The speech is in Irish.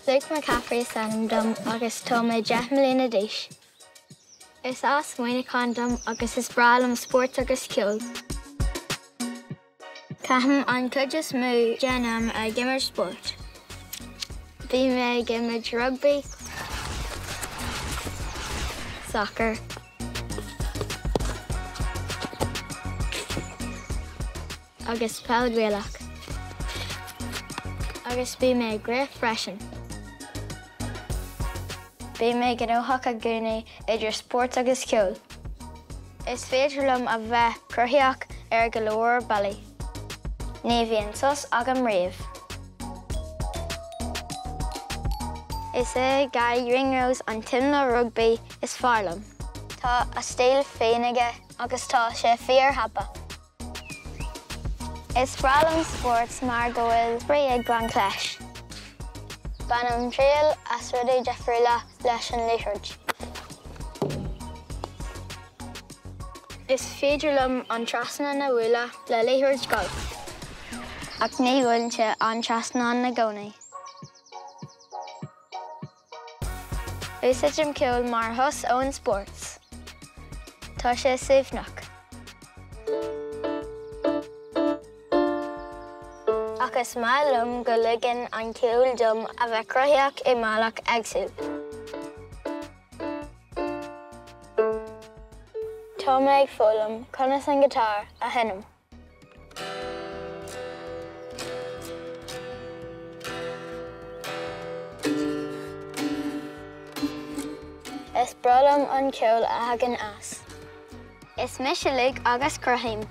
Luke McCaffrey is ainm dom agus tá mé 10 mbliana d'aois. Is as Muineachán dom agus is breá liom spórt agus ceol. Caithim an chuid is mó den am ag imirt spóirt. Bhí mé ag imirt rugbaí, sacar. agus peil Ghaelach. Agus bhí mé ag rith freisin. Bím gnóthach i gcónaí idir spórt agus ceol. Is féidir liom a bheith cruthaíoch ar go leor bealaí. Ní bhíonn sos agam riamh. Is é Garry Ringrose an t-imreoir rugbaí is fearr liom. Tá a stíl féin aige agus tá sé fíor-thapa. Is breá liom spórt mar go bhfuil spraoi ag baint leis. Bainim triail as rudaí difriúla leis an liathróid. Is féidir liom an trasnán a bhualadh le liathróid gailf, ach ní bhuaileann sé an trasnán i gcónaí. Úsáidim ceol mar shos ón spórt. Tá sé suaimhneach. Ach is maith liom go ligeann an ceol dom a bheith cruthaíoch i mbealach éagsúil. Tá mé ag foghlaim conas an guitar a sheinm. Is breá liom an ceol a thagann as. Is mise Luke agus cruthaím.